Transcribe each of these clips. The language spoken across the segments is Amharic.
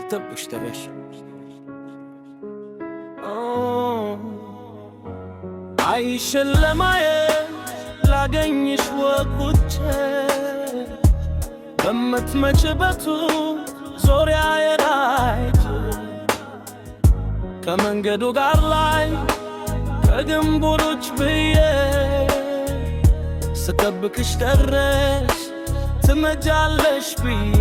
ስጠብቅሽ ደረሽ። አይሽን ለማየት ላገኝሽ ወጉቼ፣ በምትመጭበቱ ዙሪያዬን አይቼ፣ ከመንገዱ ጋር ላይ ከግንቦሎች ብዬ ስጠብቅሽ ደረሽ ትመጃለሽ ብዬ፣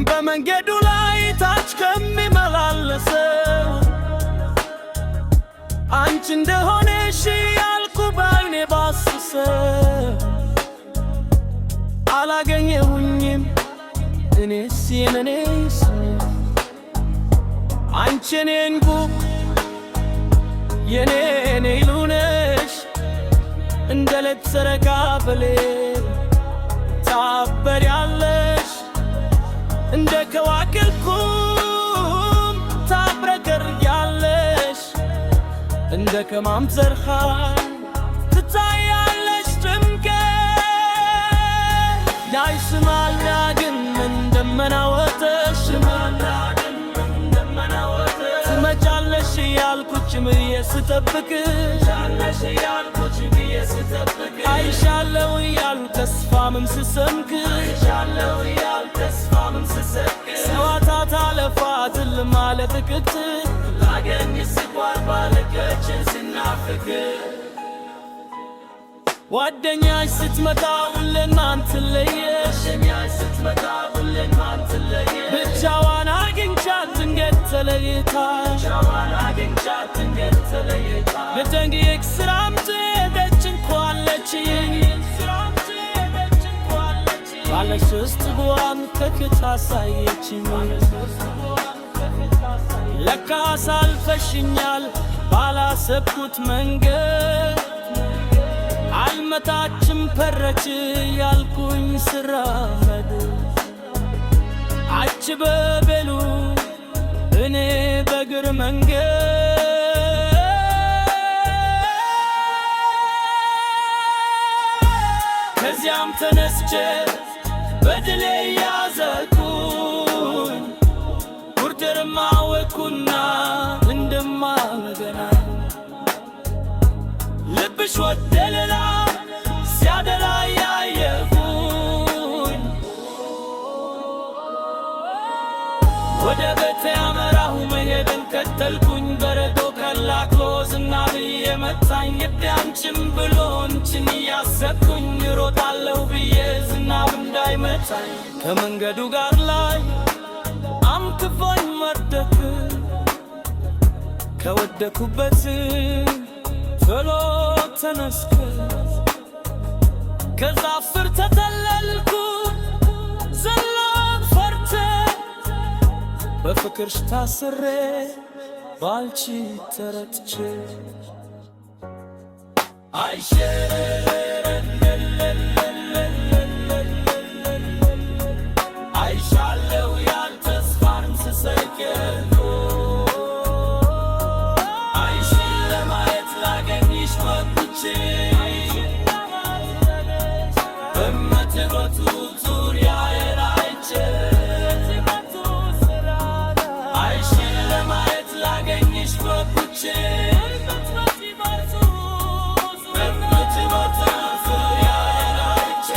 በመንገዱ ላይ ታች ከሚመላለሰው አንቺ እንደሆነሽ ያልኩ ባይኔ ባስሰው አላገኘሁኝም። እኔስ የኔስ አንቺ የኔን ጉ የኔ ይሉነሽ፣ እንደ ሌት ጨረቃ በሌት ታበሪያለሽ፣ እንደ ከዋክብቱም ታብረቀርቂያለሽ፣ እንደ ከማም ዘርሃይ ትታያለሽ ድምቀት። ያይስማል ዳግም እንደመናወጥሽ ትመጫለሽ እያልኩች ብዬ ስጠብቅሽ፣ አይሻለው እያሉ ተስፋምም ስሰምክ፣ ሰዋታት አለፋ ትልም አለጥቅት ላገኝ ስኳር ባለቀችን ስናፍቅ። ጓደኛሽ ስትመጣ ሁሌን ማን ትለየሽ? ብቻዋን አግኝቻት ድንገት ተለይታ፣ ልደንግቅ ስራምት ሄደች እንኳለችኝ ባለሶስት ጓን ከክት አሳየችኝ። ለካስ አልፈሽኛል ባላሰብኩት መንገድ፣ አልመታችም ፈረች ያልኩኝ ስራመድ፣ አች በቤሉ እኔ በእግር መንገድ። ከዚያም ተነስቼ በድሌ ያዘኩኝ ጉርድርማ ወኩና እንደማገናኝ፣ ልብሽ ወደ ሌላ ሲያደላ ያየሁኝ፣ ወደ ቤቴ አመራሁ መሄድን ከተልኩኝ፣ በረዶ ቀላቅሎ ዝናብ እየመታኝ፣ ልቤ አንቺን ብሎ አንቺን እያሰብኩኝ እሮጣለሁ ብዬ ዝናብ እንዳይመታኝ። ከመንገዱ ጋር ላይ አምክፎኝ መርደክ፣ ከወደኩበት ቶሎ ተነስክ፣ ከዛፍ ስር ተጠለልኩ ዘላን ፈርተ፣ በፍቅርሽ ታስሬ ባልቺ ተረትቼ። አይሼ አይሻለው ያልተስፋንም ስሰቅል፣ አይሽን ለማየት ላገኝሽ ወጥቼ፣ በምትሮቱ ዙሪያዬን አይቼ፣ አይሽን ለማየት ላገኝሽ ወጥቼ፣ በምትሮቱ ዙሪያዬን አይቼ፣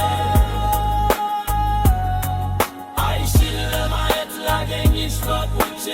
አይሽን ለማየት ላገኝሽ ወጥቼ።